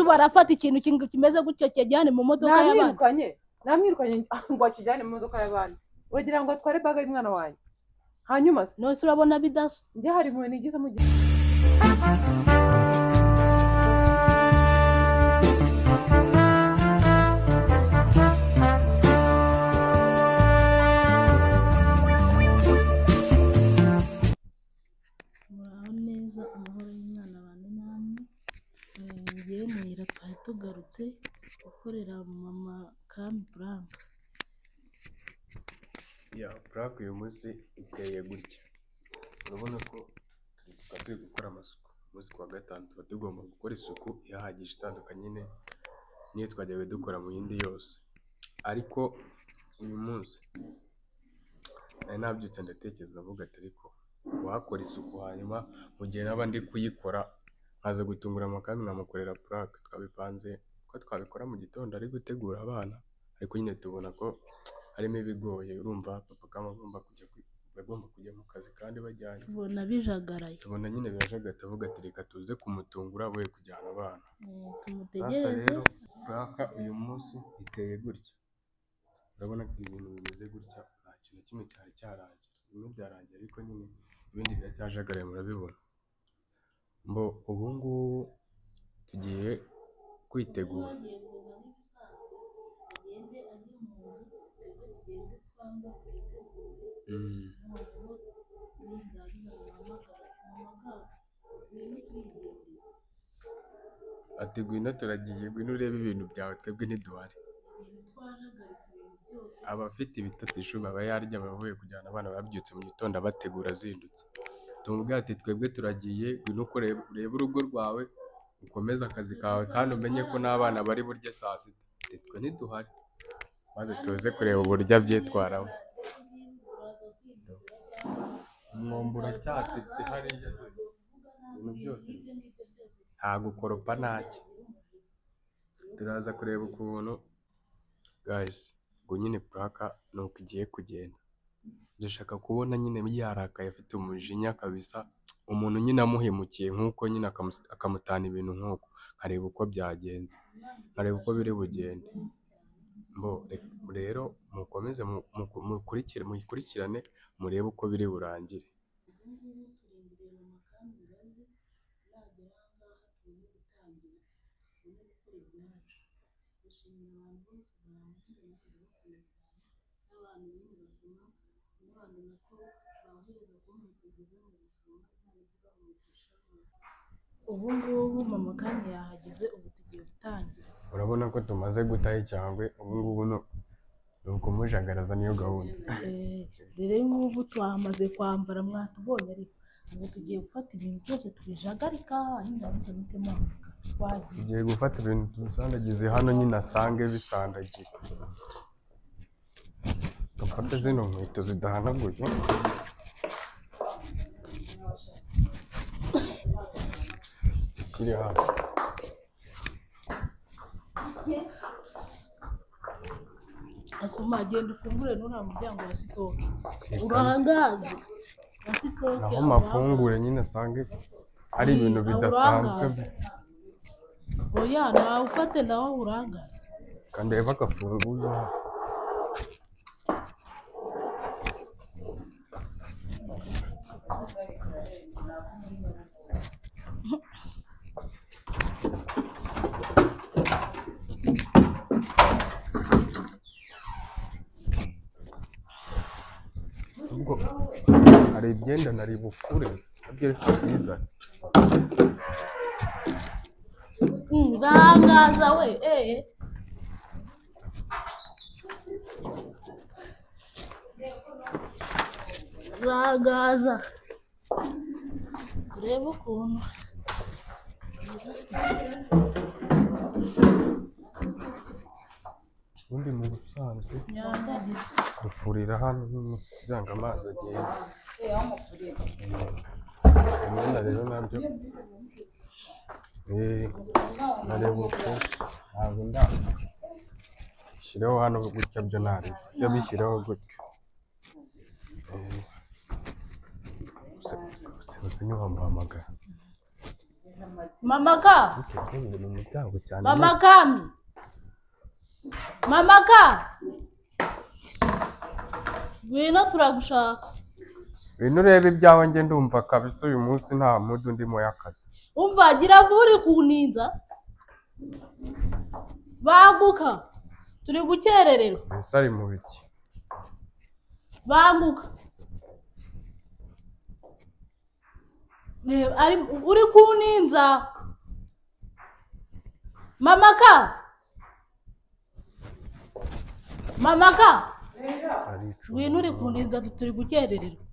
Barafata ikintu kimeze gutyo kijyane mu modoka y'abandi. Namwirukanye ngo akijyane mu modoka y'abandi. Uragira ngo atware baga y'umwana wanjye. Hanyuma nose urabona bidasa. Njye hari impuhwe nigize mu gihe. Muraho neza, amahoro y'Imana abane namwe. Njyewe Neyira twari tugarutse gukorera mama Kami prank. Ya prank uyu munsi iteye gutya. Urabona ko tuba turi gukora amasuku. Umunsi ku wa gatanu tuba tugomba gukora isuku ihagije itandukanye nyine n'iyo twajyaga dukora mu yindi yose. Ariko uyu munsi nari nabyutse ndatekereza ndavuga ati ariko wakora isuku hanyuma mu gihe naba ndi kuyikora nkaza gutungura mama Kami nkamukorera prank. Twabipanze ko twabikora mu gitondo ari gutegura abana, ariko nyine tubona ko harimo ibigoye. Urumva papa Kami agomba kujya mu kazi kandi bajyanye. Tubona bijagaraye. Tubona nyine birajagata, avuga ati reka tuze kumutungura we kujyana abana. Sasa Tumutegereze. rero prank uyu munsi iteye gutya. Urabona ko ibintu bimeze gutya, nta kintu kimwe cyari cyarangira. Bimwe byarangiye ariko nyine ibindi biracyajagaraye murabibona. Mbo ubu ngubu tugiye kwitegura. Ati ngwino turagiye, ngwino urebe ibintu byawe twebwe ntiduhari. Abafite ibitotsi icumi aba yarya abavuye kujyana abana babyutse mu gitondo abategura azindutse. Tumubwira ati twebwe turagiye, ngwino urebe urugo rwawe, ukomeze akazi kawe kandi umenye ko n'abana bari burye saa sita. Ati twe ntiduhari, maze tuze kureba uburyo abyitwaramo. Umwombo uracyatsitse hariya, ibintu byose nta gukoropa ntacyo. Turaza kureba ukuntu guys, ngo nyine prank ni uko igiye kugenda. Ndashaka kubona nyine yarakaye afite umujinya kabisa, umuntu nyine amuhemukiye nk'uko nyine akamutana ibintu nk'uko, nkareba uko byagenze, nkareba uko biri bugende. Mbo rero mukomeze muyikurikirane murebe uko biri burangire. Ubu ngubu mama Kami yahageze, ubu tugiye gutangira. Urabona ko tumaze gutaha icyangwe, ubu ngubu ni ukumujagaraza niyo gahunda. Dore ngubu twamaze kwambara mwatubonye, ariko ubu tugiye gufata ibintu byose tubijagarika n'indamutse mutima twagiye. Tugiye gufata ibintu tubisandagize hano nyine asange bisandagiye. Dufate zino nkweto zidahanaguye. Zikiri hano. Asoma agenda ufungure nuriya muryango wa sitoke. Urangaze. Wa sitoke. Naho mafungure nyine asange ari ibintu bidasanzwe. Oya nawe ufate nawe urangaze. Kandi reba agafunguzo. Ubwo hari ibyenda nari bukure nabyo ariko byiza. Urangaza we Urangaza. Urebe ukuntu ubundi mu busanzwe gufurira hano kugira ngo amazi agende. Imyenda rero nabyo nareba uko ntabwo ndashyireho hano gutya, byo nareba byo bishyireho gutya. Gusa ntiwamuhamagara. Mama ka. Mama Kami. Mama ka. Ngwino turagushaka. Ngwino urebe ibyawe njye ndumva kabisa uyu munsi nta mudu ndimo y'akazi. Umva gira vuri kuninza. Banguka. Turi gukerererwa. Mbese ari mu biki? Banguka. Ari uri kuninza. Mama ka. Mama ka. Ngwino uri kuninza turi gukerererwa.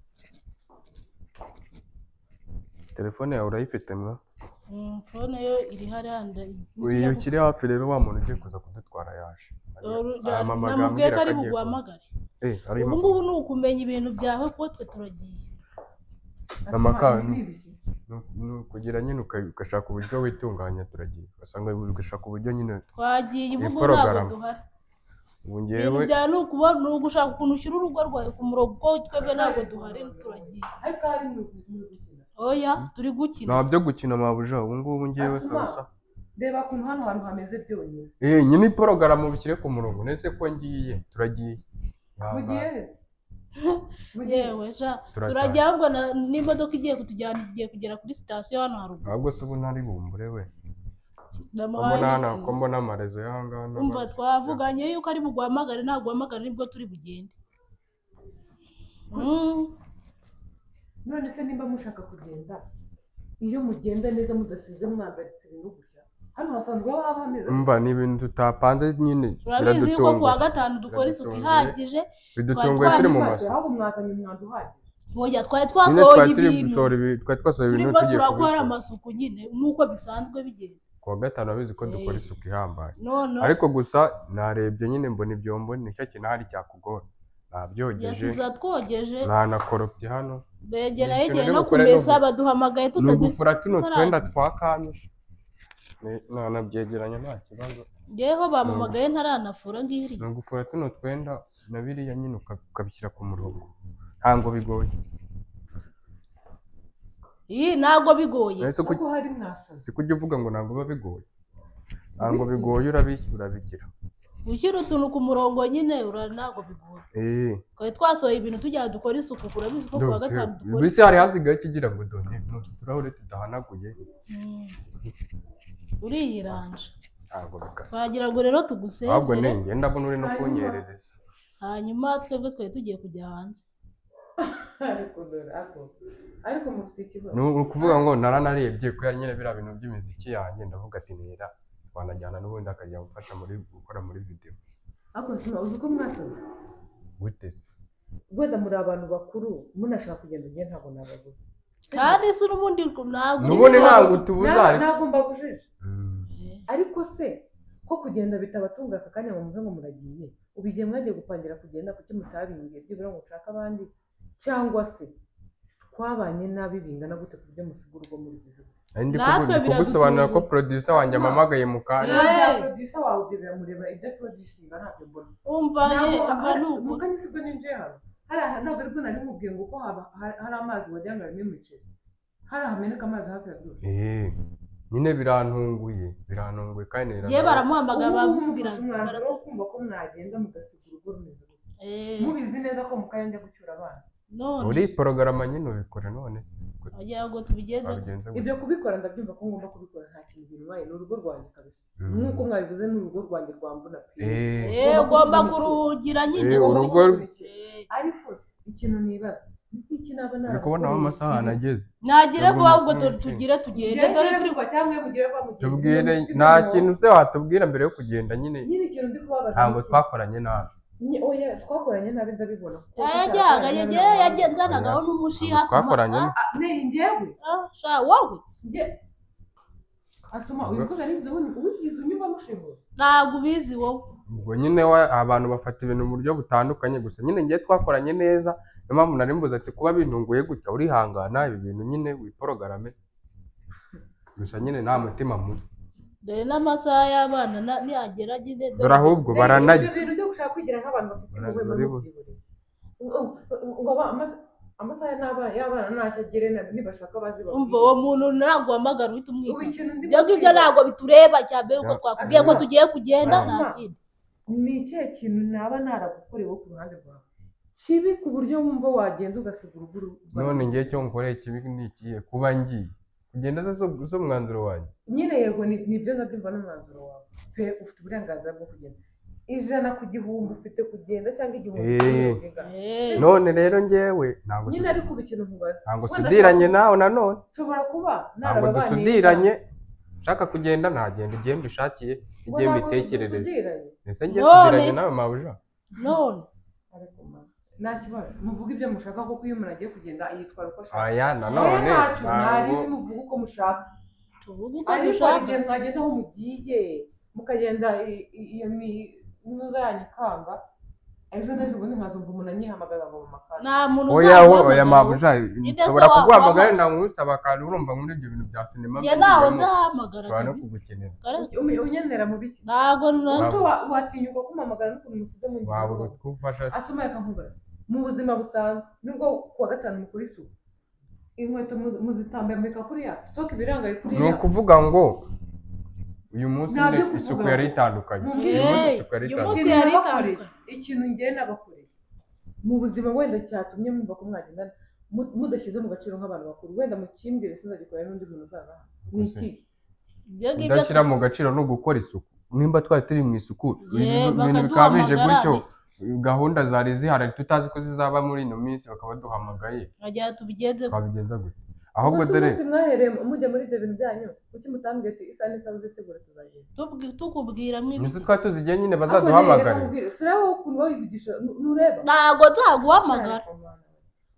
Telefone yawe urayifite mwa? Phone yo iri hariya. Uyu ukiri hafi rero wa muntu ugiye kuza kudutwara yaje. Namubwiye ko ari buguhamagare. Ubu ngubu ni ukumenya ibintu byawe kuko twe turagiye. Mama ka ni kugira nyine ugashaka uburyo witunganya turagiye. Ugasanga ugashaka uburyo nyine twagiye ubu ngubu ntabwo duhari. Ubu ngewe ibintu byawe ni ukubona ni ugushaka ukuntu ushyira urugo rwawe ku murongo kuko twebwe ntabwo duhari turagiye. Ariko hari muri gukina. Oya turi gukina. Nta byo gukina mabuja ubu ngubu ngewe kabisa. Reba ukuntu hano hantu hameze byonyine. Nyine porogaramu bishyire ku murongo nese ko ngiye turagiye. Mugiye yewe sha turajya ahubwo n'imodoka igiye kutujyana igiye kugera kuri sitasiyo hano haruguru. Ntabwo se ubu ntari bumbure we. Ko mbona amarezo y'ahangaha. Umva twavuganye yuko ari buguhamagare naguhamagare nibwo turi bugende. None se nimba mushaka kugenda iyo mugenda neza mudasize mwandaritse ibintu gutya hano hasanzwe haba hameze. Umva ni ibintu tutapanze nyine. Urabizi yuko kuwa gatanu dukora isuku ihagije. Bidutunguye turi mu maso. Ahubwo mwazanye umwanda uhagije. Oya twari twasohoye ibintu. Twari twasohoye ibintu tugiye turakora amasuku nyine nk'uko bisanzwe bigenda. Kuwa gatanu abizi ko dukora isuku ihambaye. Ariko gusa narebye nyine mbona ibyombo nicyo kintu hari cyakugora. Nabyogeje. Yasize atwogeje. Nanakoropye hano. Begera yegeye no kumesa baduhamagaye tutadu. Nugufura tuno twenda twakamye. Nanabyegeranya nta kibazo. Ngeho bampamagaye ntaranafura ngiri. Nugufura tuno twenda na biriya nyine ukabishyira ku murongo. Ntabwo bigoye. Iyi ntabwo bigoye. Kuko hari mwasaze. Sikujya uvuga ngo ntabwo biba bigoye. Ntabwo bigoye urabigira. Gushyira utuntu ku murongo nyine ntabwo bigoye. Twari twasohoye ibintu tujya dukora isuku urabizi ko kuwa gatanu dukora. Mbese hari hasigaye kigira ngo dore n'utu turahure tudahanaguye. Uriyiranje. Ntabwo bikaba. Twagira ngo rero tugusezere. Ahubwo njye ndabona uri no kunyerereza. Hanyuma twebwe twari tugiye kujya hanze. Ariko mufite ikibazo. Ni ukuvuga ngo naranarebye ko yari nyine biriya bintu by'imiziki yanjye ndavuga ati nera twanajyana n'ubundi akajya gufasha muri gukora muri video. Ariko sima uzi ko mwasaze? Gute se? Wenda muri abantu bakuru munashaka kugenda ngiye ntabwo nababuza. Kandi se n'ubundi ntabwo n'ubundi ntabwo tubuza ntabwo mbabujije. Ariko se ko kugenda bitabatunga aka kanya ngo muve ngo muragiye ubu igihe mwagiye gupangira kugenda kuki mutabimbwiye byibura ngo mushake abandi cyangwa se twabanye nabi bingana gute ku buryo musiga urugo murugize. Natwe biragusobanura ko producer wanjye amamagaye mu kanya. Producer wawe ibyo biramureba ibyo producinga ntabyo mbona. Umva mu kanya sibwo ninjiye hano hari aha ntabwo aribwo nari mubwiye ngo ko hari amazi wagira ngo harimo imiceri hari ahameneka amazi hafi ya dushe. Nyine birantunguye kandi ngiye baramuhamagara bamubwira umwanzuro wo kumva ko mwagenda mugasiga urugo rumeze gutya mubizi neza ko mu kanya njya gucyura abana. Uri porogaramu nyine ubikora none se wagira ngo tubigenze ibyo kubikora ndabyumva ko ngomba kubikora nta kintu bintwaye ni urugo rwanjye kabisa nk'uko mwabivuze ni urugo rwanjye rwambuna pe ugomba kurugira nyine urugo. Ariko ikintu nibaza iki naba nari kubona aho amasaha ageze nagire vuba ahubwo tugire tugende dore turi cyangwa mugire vuba mugende tubwire nta kintu se watubwira mbere yo kugenda nyine nyine ikintu ndi kubabaza ntabwo twakoranye nabi. Oya twakoranye nabi ndabibona. Yajyaga yagenzanagaho n'umushiha twakoranye njyewe sha wowe asoma uyu mukobwa nize uwigize unyumva mushimura ntabwo ubizi wowe. Ubwo nyine abantu bafata ibintu mu buryo butandukanye gusa nyine ngiye twakoranye neza niyo mpamvu nari mbuze ati kuba bintunguye gutya urihangana ibi bintu nyine wiporogarame gusa nyine nta mutima mubi. Dore n'amasaha y'abana niyagera nyine dore ahubwo baranarya ibyo bintu byo gushaka kwigira nk'abantu bafite impuhwe mubyihorere ngo Amasaha y'abana ntacyo agere nibashaka baze Umva babwire. uwo muntu ntabwo uhamagara uhita Ubu umwita. ikintu ndimo Ibyo ngibyo kwibaza ntabwo bitureba cyane uko twakubwiye ko Asuma. tugiye kugenda nta Asuma. kindi. Ni ikihe kintu naba naragukorewe ku ruhande rwawe kibi ku buryo wumva wagenda ugasiga urugo rwawe? None ngiye cyo nkoreye kibi ni ikihe kuba ngiye kugenda zo mwanzuro wanjye? Nyine yego nibyo ndabyumva n'umwanzuro wawe pe, ufite uburenganzira bwo kugenda 100 ku 1000 ufite kugenda cyangwa 1000 ku 1000. None rero ngewe ntabwo Nyine ariko ubu ikintu nkubaza, ntabwo wenda sudiranye nawe nanone, nshobora kuba ntabwo narababaniye dusudiranye. Nshaka kugenda nagenda igihe mbishakiye, ngo igihe ntabwo mbitekerereje. dusudiranye. Ndetse ngiye None. sudiranye nawe mabuja. None Ariko ma, nta kibazo muvuge ibyo mushaka kuko iyo umuntu agiye kugenda yitwara uko ashaka. Aya Oya, nanone ntacyo ntari ntabwo muvuge uko mushaka, tuvuge uko ariko hari dushaka. igihe mwagenda aho mugiye mukagenda iyo minuza yanyu ikanga, ejo n'ejo bundi nkazumva umuntu anyihamagara ngo mu makara. Nta muntu oya oya uzaguhamagara. Mabuja, Ninde se nshobora kuguhamagara waguhamagara? nagusaba kandi urumva muri ibyo bintu bya sinema Njye ntawe mbigiyemo, nzahamagara nshobora no kabisa. kugukenera. Unyenera mu biki? Ntabwo Ese watinyuka kumpamagara n'ukuntu musize mu Wabura ngingo? utwo ufasha se? Asoma yakankubaza mu buzima busanzwe, nubwo kuwa gatanu mukora isuku, inkweto muzitambamika kuriya, sitoke ibirangaye Ni kuriya. ukuvuga ngo uyu munsi Nta nyine byo kuvuga isuku ngo. yari itandukanye. Mumbwire. Uyu munsi Hey, isuku yari uyu itandukanye. munsi Ikintu yari nabakoreye, itandukanye. ikintu njye nabakoreye mu buzima wenda cyatumye mwumva ko mwagendana mudashyize mu gaciro nk'abantu bakuru, wenda mukimbwire sinzagikora n'undi muntu uzaza hano. Ni iki? Ibyo ngibyo Kudashyira mu gaciro no gukora isuku. Nimba twari turi mu isuku, Ye, ibintu bikabije bakaduhamagara. gutyo, gahunda zari zihari tutazi ko zizaba muri ino minsi, bakaba baduhamagaye, Twagira tubigenze. twabigenza gute? Ahubwo Ubwo se dore umunsi mwahereye mujya muri ibyo bintu byanyu, kuki mutambwiye ati isaha n'isaha uzitegure tuzagenda? Tukubwira Mbese mwibiki. twari tuzi igihe nyine Ariko bazaduhamagare. nkubwire, turebe wowe ukuntu wabivugisha, nureba. Ntabwo nzaguhamagara.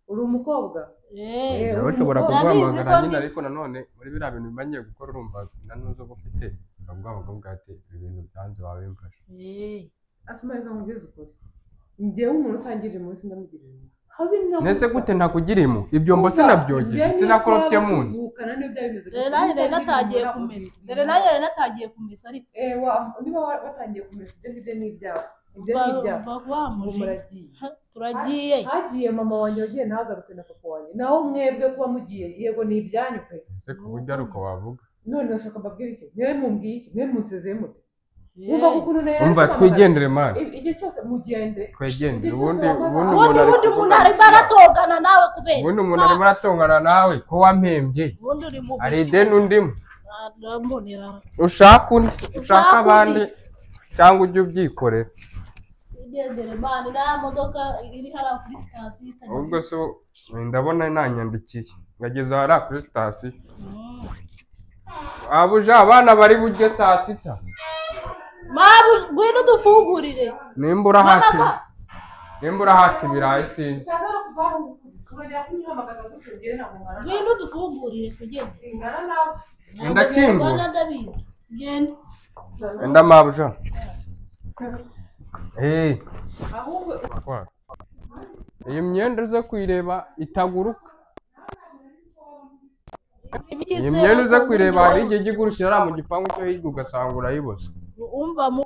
Uri umukobwa. Eh, Nawe ushobora umukobwa. Ndabizi kuguhamagara ko nyine, ariko nanone muri biriya bintu biba ngiye gukora urumva na nuzo uba ufite uraguhamagara uvuga ati ibi bintu byanze wabimfasha. Eh. Asoma reka nkubwize ukuri, njyewe umuntu utangirira umunsi ndamugirira impuhwe habe na Ndetse busa. gute ntakugira impu? Ibyo mbo sinabyogeje, Njye sinakoropye mu nzu. tuvukana niyo byaba bimeze Dore nanjye nari natangiye kumesa. Dore nanjye nari natangiye kumesa ariko Eh, niba watangiye kumesa ibyo ngibyo ni ibyawe, ibyo ni ibyawe. Mva wa Ubu mujinya. muragiye. Turagiye. Hagiye mama wanjye wagiye ntagaruke na papa wanjye, naho mwebwe kuba mugiye yego ni ibyanyu pe. Ese ku buryo ari uko wavuga? None ndashaka mbabwire iki? Mwe mumbwiye iki? Mwe munsezeye mute? Wumva ko ukuntu nari Umva kumpamagara. twigendere mani, Igihe cyose mugende. twegendere. Igihe cyose Ubundi wamaze ubundi Ubundi umuntu ari ubundi umuntu kuvuga arimo aratongana nawe kubera. ubundi umuntu arimo aratongana nawe ko wampembye, Ubundi uri mu hari ideni undimo. Ndambonera. Ushaka undi, ushaka Ushaka undi. abandi cyangwa ujye ubyikorera. Ugendere mani, nta modoka iri hariya kuri sitasiyo itageze. Ahubwo se ndabona nanyandikiye ngageze hariya kuri sitasiyo. Abuja abana bari burye saa sita. Mabu ngwino dufungurire. Nimba urahata Mama, nimba urahata ibirayi sinzi. Utaza no kuva aho urongera kunyihamagaza gutyo, njyewe ntabwo ngana nawe. Ngwino dufungurire tugende. Singana nawe. Ndakingura. Ntabwo ndabizi. Genda. Enda mabuja. Eh, Ahubwo iyi myenda uze kuyireba itaguruka. Iyi myenda uze kuyireba hari igihe ijya igurukira hariya mu gipangu cyo hirya ugasanga urayibuze. Umva mu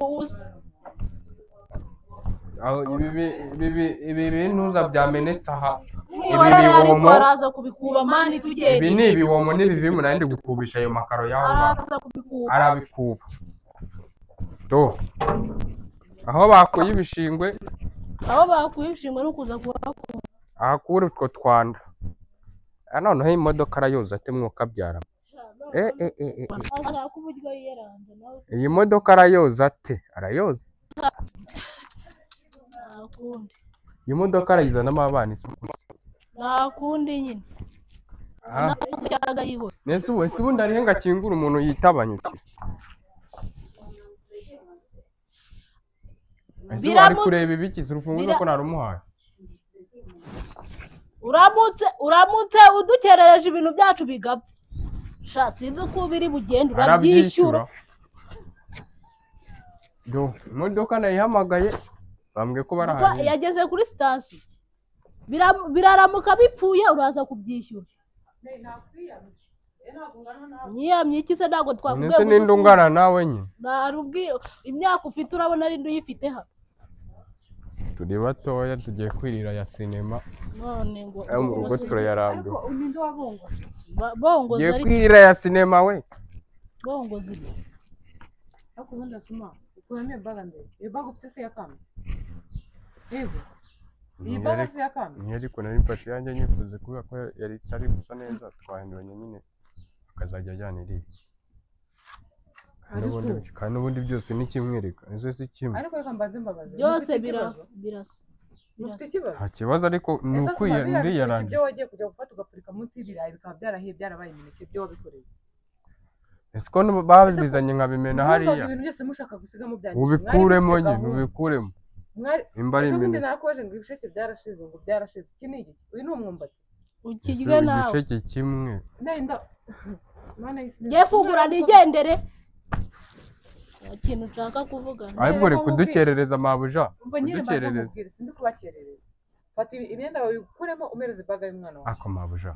Aho ibi bintuza byamenetse aha. Ibi mwihorere ariko biwomo, araza kubikuba mani ibi tugende. ni ibiwomo n'ibivimu nari ndi gukubisha ayo makaro y'aho ngaho. Araza kubikuba. Arabikuba. Do. Aho bakuye ibishingwe, Aho bakuye ibishingwe no kuza kuhakura. ahakura utwo twanda. Ah, noneho iyi modoka arayoza ate mwuka abyara? Eh, eh, eh, eh. Ashaka uburyo yiyeranja nawe se. Iyi modoka arayoza ate? Arayoza. Nta kundi. Iyi modoka arayizanamo abana isuku. Nta kundi nyine. Ah, Cyangwa yihora. nese ubu ese ubundi arihe ngo akingure umuntu yitabanyuke? Ese ubu ari Biramutse- kureba ibikiza urufunguzo ko narumuhaye? Uramutse udukerereje ibintu byacu bigapfa. Sha sinzi uko biri bugende urabyishyura. Arabyishyura. Do, imodoka nayihamagaye bambwiye ko bari Kuko ahantu. yageze kuri sitasiyo. Biraramuka bipfuye uraza kubyishyura. Nyiyamye iki se ntabwo twakubwiye Ndetse gusa ninde ungana nawe nyine? Narubwiye imyaka ufite urabona ari uyifite hano. Turi batoya tugiye kwirira ya sinema. None ngo ayo mu rugo turayarambiwe. Ariko ninde wabongoje? Bongoza Tugiye ariko kwirira ya sinema we. bongoza ibyo. Ariko ubundi Asuma, ukuramo iyo baga mbere. Iyo baga ufite se ya kame? Yego. Iyi baga se ya kame? Niyo ariko nari mfashe iyanjye nyifuze kubera ko yari itari gusa neza, twahinduranya nyine akazajya ajyana iriya. Kandi n'ubundi byose ni kimwe reka, ese si kimwe. Ariko reka mbanze mbabaze. Byose birasa. Mufite ikibazo? Nta kibazo ariko ni ukwiyaranje. Ibyo wagiye kujya gufata ugapfurika munsi y'ibirayi bikaba byarahiye byarabaye imineke ibyo wabikoreye. Ese ko babizanye nkabimena hariya. Ibintu byose mushaka gusigamo byanditse. Ubikuremo nyine, ubikuremo. Imba ari imineke. Narakubaje ngo ibisheke byarashize ngo byarashize. Iki ni iki? Uyu ni umwumbati. Ukirye nawe. Igisheke kimwe. Ngiye fungura nigendere. Ikintu nshaka kuvuga. Ahubwo uri kudukerereza mabuja. Kudukerereza. Sindi kubakerereza. Fata imyenda yawe ukuremo umereze baga y'umwana wawe. Ako mabuja.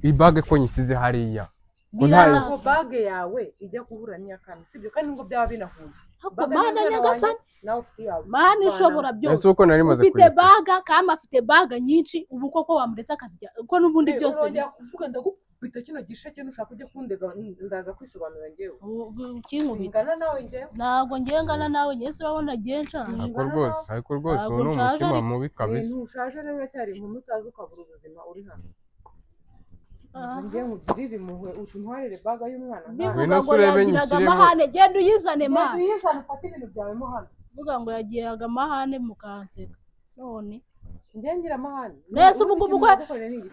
Ibage ko nyisize hariya. Ntabwo bage yawe ijya guhura n'iya kane. Sibyo kandi ngo byaba binahuye. Ako mana nyagasani. Nawe ufite iyawe. Mana ishobora byose. Ese uko nari maze ufite baga kama afite baga nyinshi ubu koko wamuretse akazijya ko n'ubundi byose. Urongera kuvuga ndagukubita kino gisheke nushaka ujye kundega ndaza kwisobanura ngewe. Ukinkubita. Ngana nawe ngewe. Ntabwo ngiye ngana nawe ngewe urabona ngiye nshaje. Ariko rwose uwo ni umutima mubi kabisa. Ntushaje rero uracyari inkumi utazi ukabura ubuzima uri hano. Ngiye nkugirire impuhwe utuntwarire baga y'umwana. Bivuga ngo yagiraga amahane genda uyizane mana. Genda uyizane ufate ibintu byawe mo hano. Vuga ngo yagiraga amahane mukanseka. None ngiye ngira amahane. Nese ubu ngubu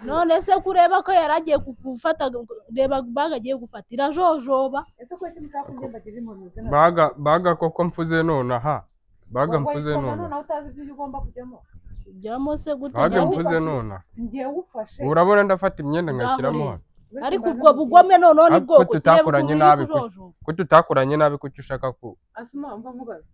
none se kureba ko yaragiye gufata reba baga agiye gufata irajojoba. Ese ko iki mushaka kugenda bagirira impuhwe? Baga koko mfuze none aha. Baga mfuze none. None utazi ibyo ugomba kujyamo. Ujyamo se gute? Baga mfuze none. Ngiye ufashe. Urabona ndafata imyenda ngashyiramo hano. Ariko ubwo bugome none ni bwoko tutakoranye nabi ko tutakoranye nabi kuki ushaka ko Asuma mva nkubaza.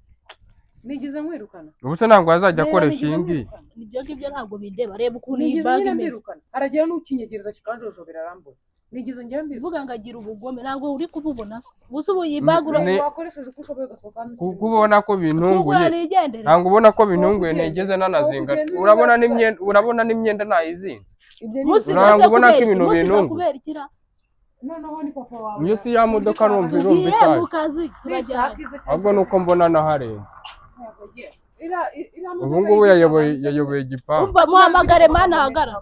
Nigeze nkwirukana. Ubu se ntabwo azajya akoresha iyi ngiyi. Ibyo ngibyo ntabwo bindeba reba ukuntu iyi baga imeze. Aragira n'ukinyegereza kikanjojobera arambura. Nigeze ngiye mbivuga vuga ngo agira ubugome ntabwo uri kububona se. Ubu ubu iyi baga wakoresheje uko ushoboye gasohoka. Kuko ubona ko bintunguye. Ntabwo ubona ko bintunguye nigeze nanazinga. Urabona n'imyenda urabona n'imyenda nayizinze. Ntabwo ubona ko ibintu bintunguye. Noneho ni papa wawe. Iyo si ya modoka rumva irumva itaje. Ahubwo nuko mbona naharenze. Ubu ngubu yayoboye igipangu. Umva muhamagare mana hagara.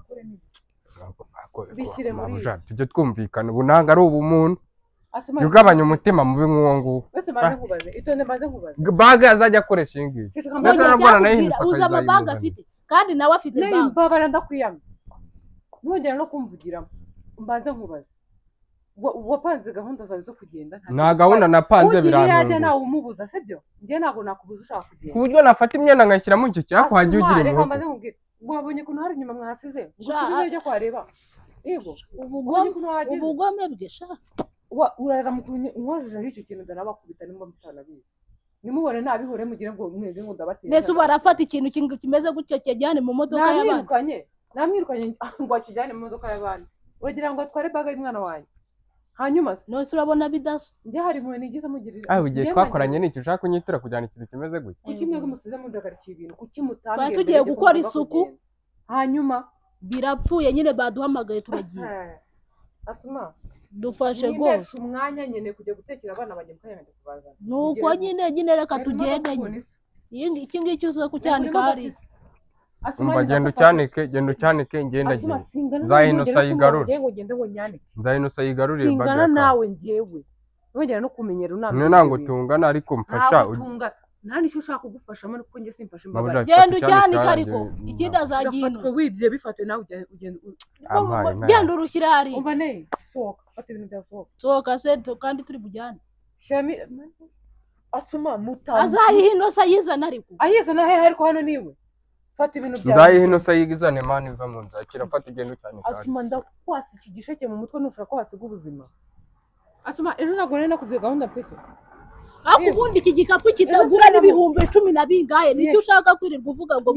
Tujye twumvikana ubu ntabwo ari ubumuntu. Ugabanya umutima mubi nk'uwo nguwo. Baga azajya akoresha iyi ngiyi. Mbese urabona nayo ihindutse uzi amabaga afite kandi nawe afite baga. Mbabara ndakwiyamye. Nongera no kumvugiramo. Mbanze nkubaze. Wapanze gahunda zawe zo kugenda? Nta gahunda napanze birantungura. Nawe umubuza sibyo? Njye ntabwo nakubuza ushaka kugenda. Ku buryo nafata imyenda nkayishyiramo iki cyako wajya ugira impuhwe. Reka mbanze nkubwire. Wabonye ukuntu hari inyuma mwahasize? Gusubiza ujya kwareba. Yego. Ubugome bwe sha. Urarira mu nkojeje icyo kintu ndanabakubita nimba mutanabizi. Nimubone nabihore mugire ngo mwege ngo ndabatera. Ndetse ubu arafata ikintu kimeze gutyo kijyane mu modoka y'abandi. Namwirukanye ngo akijyane mu modoka y'abandi. Uragira ngo atware baga y'umwana wanjye. Hanyuma nose urabona bidasa. Njye hari impuhwe nigeze mugirira. Ah ugiye twakoranye n'icyo ushaka kunyitura kujyana ikintu kimeze gutya. Kuki mwebwe musize mundagarikiye ibintu? Kuki mutambwiye? Tugiye gukora isuku. Hanyuma birapfuye nyine baduhamagaye turagiye. Asuma dufashe rwose. Umwanya nyine kujya gutekera abana banjye mukanya nkajya kubazana. Nuko nyine reka tugende nyine. Iki ngiki uze kucyanika hari. Umva genda ucyanike ngenda ngiye. Nzahino sayigarure. Nzahino sayigarure baga. Singana nawe ngewe. Nongera no kumenyera unama. None ntabwo tungana ariko mfasha. Nta nicyo ushaka kugufashamo kuko njye simfashe imbabare. Genda ucyanike ariko ikindi azagihinuza. Wibye bifate nawe ugenda. Genda urushyire hariya. Umva ne sohoka fata ibintu byawe sohoka. Sohoka se kandi turi bujyane. Shyiramo Asuma mutanga. Azayihinosa yizana ariko. Ayizana hehe ariko hano niwe. Fata ibintu byawe. Nzayihinosa yizane mani iva mu nzu akira fata ugenda ucyanike. Asuma ndakwasa iki gisheke mu mutwe nushaka ko wasiga ubuzima. Asuma ejo ntabwo nari nakubwiye gahunda mfite. Ariko ubundi iki gikapu kitagura n'ibihumbi 10 na bingahe nicyo ushaka kwirirwa uvuga ngo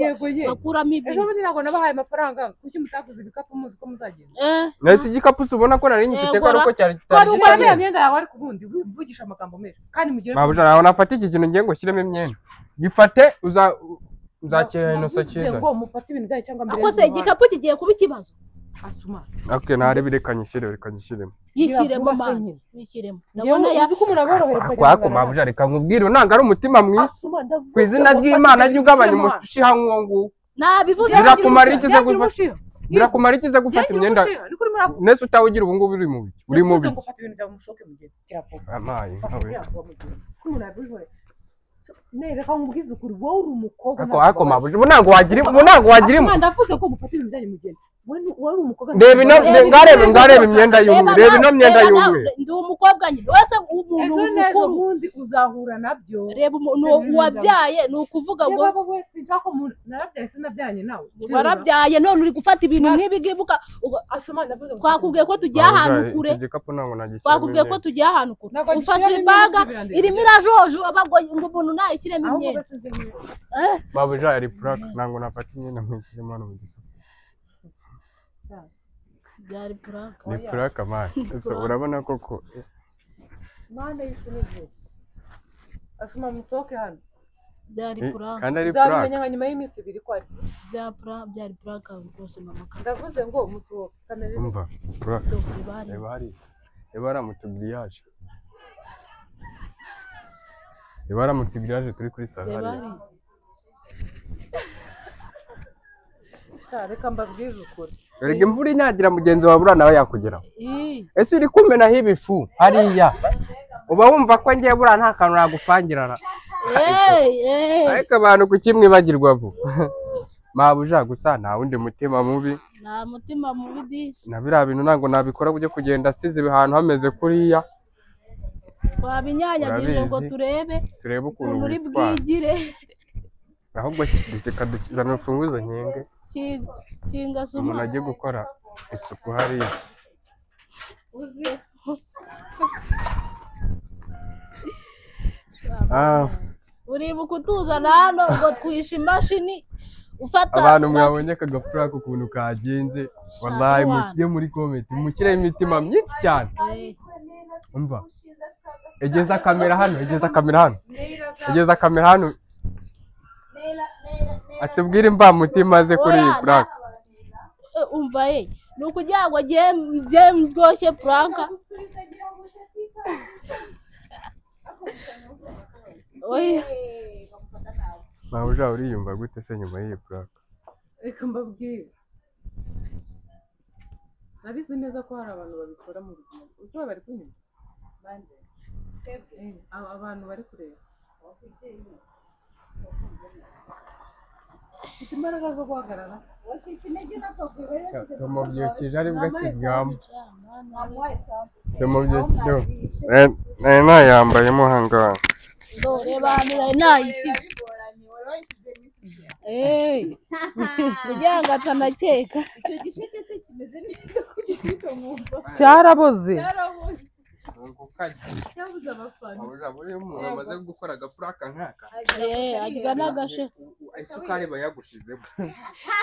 bakuramo ibi. Ejo bundi ntabwo nabahaye amafaranga kuki mutaguze ibikapu muzi ko muzagenda. Nahise igikapu ubona ko nari nyifite ko ari uko cyari kitari. Ko imyenda yawe ariko ubundi wivugisha amagambo menshi kandi mugire. Mabuja nawe nafata iki kintu ngiye ngo shyiremo imyenda. Gifate uza Nzakira inoso cyiza. Ngo mufate ibintu byanyu cyangwa mbere. Ako se igikapu kigiye kuba ikibazo. Asuma. Okay, ntare bireka nyishyire, reka nyishyiremo. Yishyiremo man. Yishyiremo. Ndabona ya uko umuntu aborohera kwa mabuja reka nkubwire nanga ari umutima mwiza. Ku izina ry'Imana jya ugabanya umushiha nk'uwo nguwo. Nabivuze birakumara ikize gufata imyenda. Nese utawugira ubu ngubu uri mubi. Uri mubi. Ngufata ibintu byawe musoke mugende. Kiravuga. Amaye. Ne reka nkubwize ukuri wowe uri umukobwa. Ako mabuja ubu ntabwo wagira Asuma ndavuze ko mufata ibintu byanyu mugende. Wowe uri umukobwa. Reba ngareba imyenda y'umwe. Reba ino myenda y'umwe. Ndi umukobwa nyine. Wese umuntu mukuru ubundi uzahura nabyo. Reba umuntu wabyaye ni ukuvuga ngo reba wese nshaka umuntu narabyaye sinabyaranye nawe. Warabyaye none uri gufata ibintu nk'ibi ngibuka. Asuma ndavuze twakubwiye ko tugiye ahantu kure. Twakubwiye ko tugiye ahantu kure. Ufashe imbaga irimo irajojo abagoye ngo umuntu nayishyiremo imyenda. Mabuja ari prank ntango nafata imyenda nkishyiremo hano mu gikapu. Byari prank. Ni prank man. Ese urabona koko Mana yisunize. Asuma mutoke hano. Byari prank. Kandi ari prank. Nzabimenya nka nyuma y'iminsi ibiri ko ari. Byari prank rwose mama. Ndavuze ngo musohoke kamera. Umva prank. Reba hari. Reba ari amutugriage. Reba ari amutugriage turi kuri salo hariya. Reka mbabwize ukuri. Erega imvura inyagira mugenzi wawe buriya nawe yakugeraho. Ese uri kumenaho ibifu hariya uba wumva ko ngiye buriya nta kantu nagupangira. Ariko abantu kukimwibagirwa vuba. Mabuja gusa nta wundi mutima mubi. Nta mutima mubi disi. Na biriya bintu ntabwo nabikora byo kugenda asize ahantu hameze kuriya. Twabinyanyagije ngo turebe ukuntu muri bwigire. Ahubwo reka dushyirane urufunguzo nkenge. Kinga suma. Umuntu agiye gukora isuku hariya. Uribuka utuzana hano ngo twishe imashini ufata. Abantu mwabonye aka gapuraka ukuntu kagenze wallahi mujye muri comment mushyireho imitima myinshi cyane. Umva egeza kamera hano, egeza kamera hano, egeza kamera hano. Atubwire imvamutima ze kuri iyi prank. Umva ye ni ukugira ngo ngiye ndyoshye prank. Mabuja uriyumva gute se nyuma y'iyi prank? Reka mbabwire. Nabizi neza ko hari abantu babikora mu buzima. Uzi bari kunyumva? Bande. Abantu bari kureba. Ufite imbaraga zo guhagarara. Tumubyukije ari bwo akiryama. Tumubyukije. Nari nayambayemo ahangaha. Reba hano nari nayishyize. Kugira ngo atanakeka. Icyo gisheke se kimeze neza ko gitwika mwumva. Cyaraboze. Cyabuze abafana. Buriya umuntu amaze gukora agapuraka nk'aka. Agira n'agashe. Isukari bayagushizemo.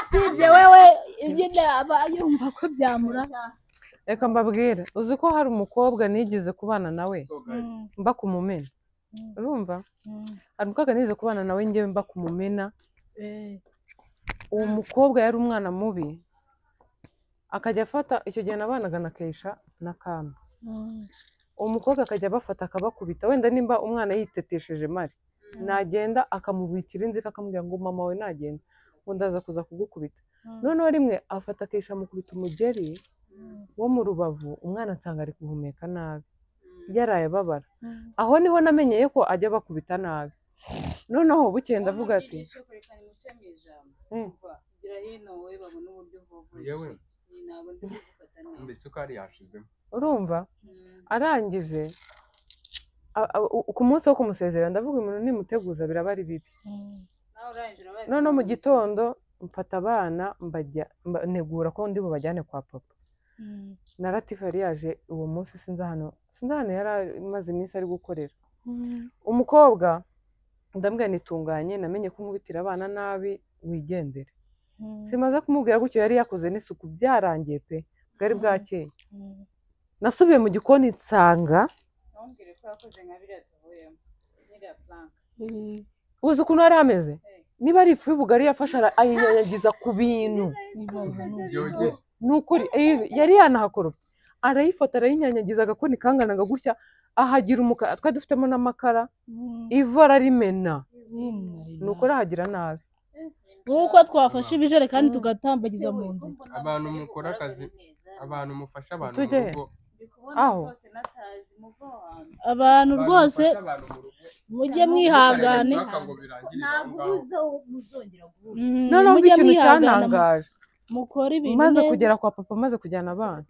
Sibye wewe ibyo aba yumva ko byamura. Reka mbabwire, uzi ko hari umukobwa nigeze kubana nawe mba kumumena. Urumva? Hari umukobwa nigeze kubana nawe njyewe mba kumumena. Uwo mukobwa yari umwana mubi. Akajya afata icyo gihe nabanaga na Keisha na Kama. Uwo mukobwa akajya abafata akabakubita wenda nimba umwana yitetesheje mari nagenda akamubikira inzika akamubwira ngo mama we nagenda ngo ndaza kuza kugukubita. Noneho rimwe afata Keisha amukubita umugeri wo mu rubavu umwana nsanga ari guhumeka nabi yaraye ababara. Aho niho namenyeye ko ajya bakubita nabi. Noneho bukeye ndavuga ati urumva arangije ku munsi wo kumusezera ndavuga umuntu nimuteguza biraba ari bibi. Noneho mu gitondo mfata abana mbajya ntegura ko ndi bubajyane kwa papa. Na Latifa yari yaje uwo munsi sinzi ahantu yari amaze iminsi ari gukorera. Umukobwa ndambwira nitunganye namenye ko nkubitira abana nabi wigendere. Simaze kumubwira gutyo yari yakoze n'isuku byarangiye pe bwari bwakeye. Nasubiye mu gikoni nsanga uzi ukuntu yari ameze Niba ari ifu y'ubugari yafashe ayinyanyagiza ku bintu. Ni ukuri yari yanahakoropye. Arayifata arayinyanyagiza agakoni kanganaga gutya ahagira umukara twari dufitemo n'amakara ivu ararimena. Ni ukuri ahagira nabi. Nk'uko twafashe ibijerekani tugatambagiza mu nzu. Abantu mukora akazi, abantu mufasha abantu mu rugo. Aho abantu rwose mujye mwihangane. Noneho ikintu cyantangaje mukora ibintu maze kugera kwa papa maze kujyana abana.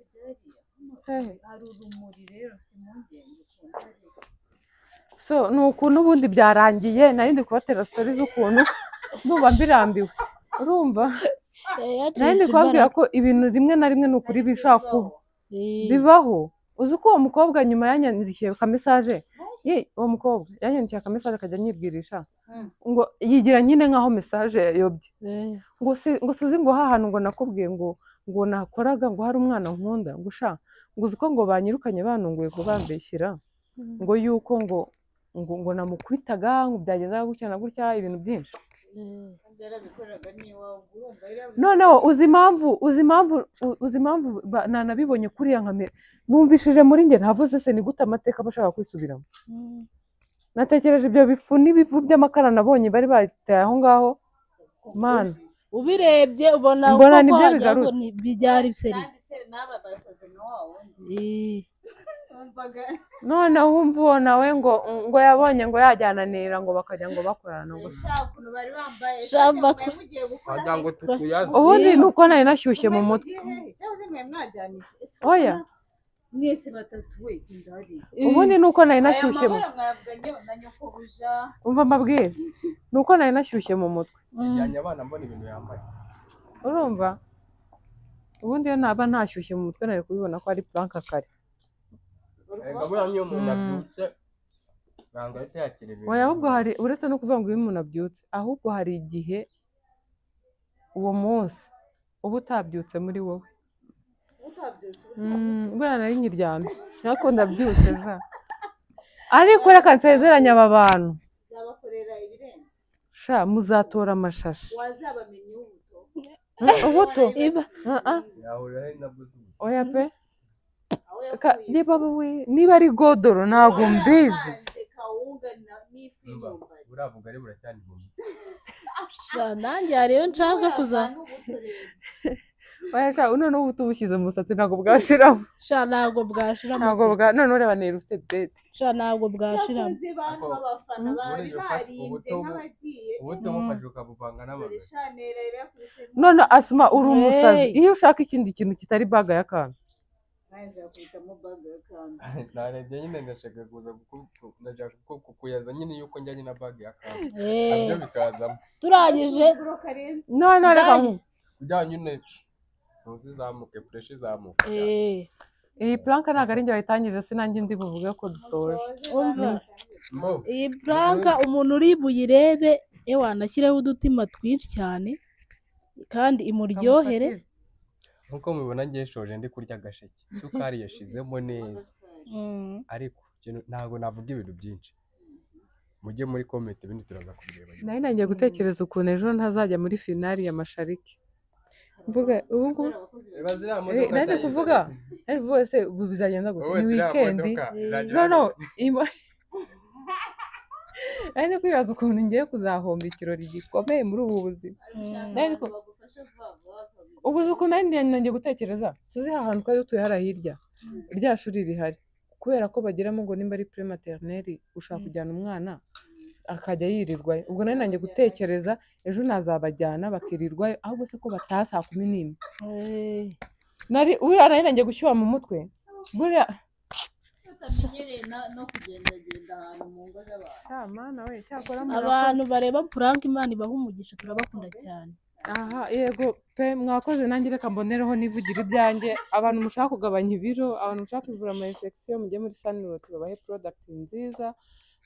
So ni ukuntu ubundi byarangiye nari ndi kubatera story z'ukuntu ndumva mbirambiwe. Urumva nari ndi kubabwira ko ibintu rimwe na rimwe ni ukuri bishobora kuba bibaho. Uzi ko uwo mukobwa nyuma yanyandikiye ka message, uwo mukobwa yanyandikiye ka message akajya anyibwirisha ngo yigira nyine nkaho message yayobye. Ngo suzi ngo hahantu ngo nakubwiye ngo nakoraga ngo hari umwana nkunda ngo sha ngo uzi ko ngo banyirukanye banunguye ko bambeshyira ngo yuko ngo namukubitaga ngo byagenzaga gutya na gutya ibintu byinshi. Noneho uzi impamvu nanabibonye kuriya nkamera numvishije muri nge ntavuze se ni gute amateka aba ashaka kwisubiramo. Natekereje ibyo bifu n'ibivu by'amakara nabonye bari bateye aho ngaho mana ubirebye ubona mbona nibyo bigarutse byari biseri. None wumva uwo nawe ngo yabonye ngo yajyananira ngo bakajya ngo bakorana ngo ubundi ni uko nari nashyushye mu mutwe. Oya ubundi ni uko nari nashyushye mu umva mbabwire ni uko nari nashyushye mu mutwe. Urumva ubundi iyo naba ntashyushye mu mutwe nari kubibona ko ari prank kare. Oya ahubwo hari uretse no kuvuga ngo iyo umuntu abyutse ahubwo hari igihe uwo munsi uba utabyutse muri wowe. Buriya nari nkiryamye ariko ndabyutse za ariko reka nsezeranye aba bantu sha muzatora amashashi ubuto oya pe niba ari godoro ntabwo mbizi. Nanjye hariyo nshaka kuza. Oya sha none ubu tubushyize mu musatsi ntabwo bwashiramo. Sha ntabwo bwashiramo. Ntabwo bwa none ureba nera ufite dede. Sha ntabwo bwashiramo. None Asma uri umusazi iyo ushaka ikindi kintu kitari baga y'akantu. Narebye nyine ndashaka kuza ndashaka kukuyaza nyine yuko njyanye na bag y'akantu nabyo bikazamo turangije. None reka kujya nyine ntuzizamuke pressure izamuka. Iyi plank ntabwo ari njye wayitangije sinanjye ndi buvuge ko dusoje. Iyi plank umuntu uri buyirebe ewa nashyireho udutima twinshi cyane kandi imuryohere. Nkuko mubibona ngiye shoje ndi kurya agasheke isukari yashizemo neza ariko ntabwo navuga ibintu byinshi mujye muri comment ibindi turaza kubireba. Nari nangiye gutekereza ukuntu ejo ntazajya muri finali ya Mashariki mvuga ubu ngubu nari kuvuga se bizagenda gute ni weekend no nari kwibaza ukuntu ngiye kuzahomba ikirori gikomeye muri ubu buzima. Ubu ukuntu nari nangiye gutekereza suzi ahantu twari dutuye hariya hirya rya shuri rihari kubera ko bagiramo ngo nimba ari pre-maternelle ushaka kujyana umwana akajya yirirwayo. Ubwo nari nangiye gutekereza ejo nazabajyana bakirirwayo ahubwo se ko bataha saa 11. Nari uriya nari nangiye gushyuha mu mutwe buriya abantu bareba prank Imana ibaha umugisha turabakunda cyane. Aha yego pe mwakoze nanjye reka mbonereho nivugira ibyanjye. Abantu mushaka kugabanya ibiro, abantu mushaka kwivura ama infection mujye muri Sunrot babahe product nziza.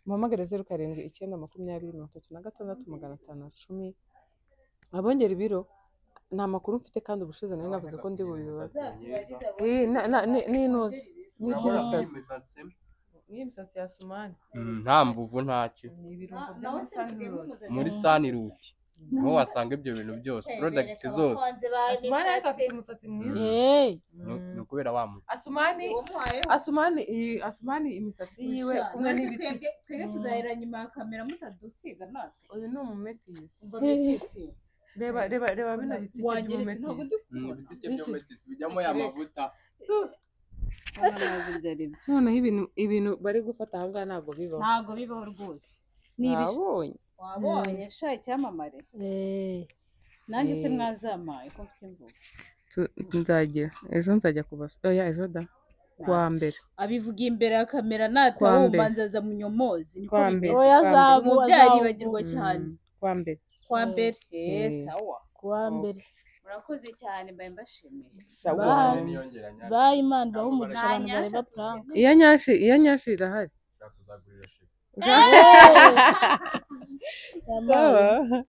Muhamagare 07 9 20 36 510. Abongera ibiro nta makuru mfite kandi ubushize nari navuze ko ndi bubibaze. Ni n'iby'imisatsi n'imisatsi ya Sumani nta mvuvu ntacyo muri Sunrot. Niho wasanga ibyo bintu byose, product zose. Asumani ariko afite umusatsi mwiza. Ni ukubera wa muti. Asumani, Asumani, Asumani imisatsi yiwe kumwe n'ibiti. Twebwe tuzahera nyuma ya kamera mutadusiga natwe. Uyu ni umumetisi. Umva metisi. Reba, reba, reba bino bitike Wanyeretse ntabwo by'umumetisi. ndi kubona. Ibitsike by'umumetisi bijyamo ya mavuta. Ntabwo ibyo ari byo. Noneho ibintu bari gufata aha ngaha ntabwo bibaho. Ntabwo bibaho rwose. Ni ibish Wabonye. Wabonye sha icyamamare. Nanjye se mwazampaye ko mfite imvugo. Nzagira ejo nzajya kubasura. Oya, ejo da. Kuwa mbere. Abivuga imbere ya kamera natawumva nzaza munyomozi. Niko Kwa mbere. bimeze. Oya, azabu, Umubyari azabu. yibagirwa cyane. Kuwa mbere. Kwa mbere. Sawa. Kuwa mbere. Murakoze cyane, mbaye mbashimiye. Sawa. Bye. Niyongera nyashi. Bye, Imana ibahe umugisha Nta abantu bareba nyasha prank. tukeneye. Iya nyashi irahari. Ushaka kuzagurira sheri. Yabaye. Sawa.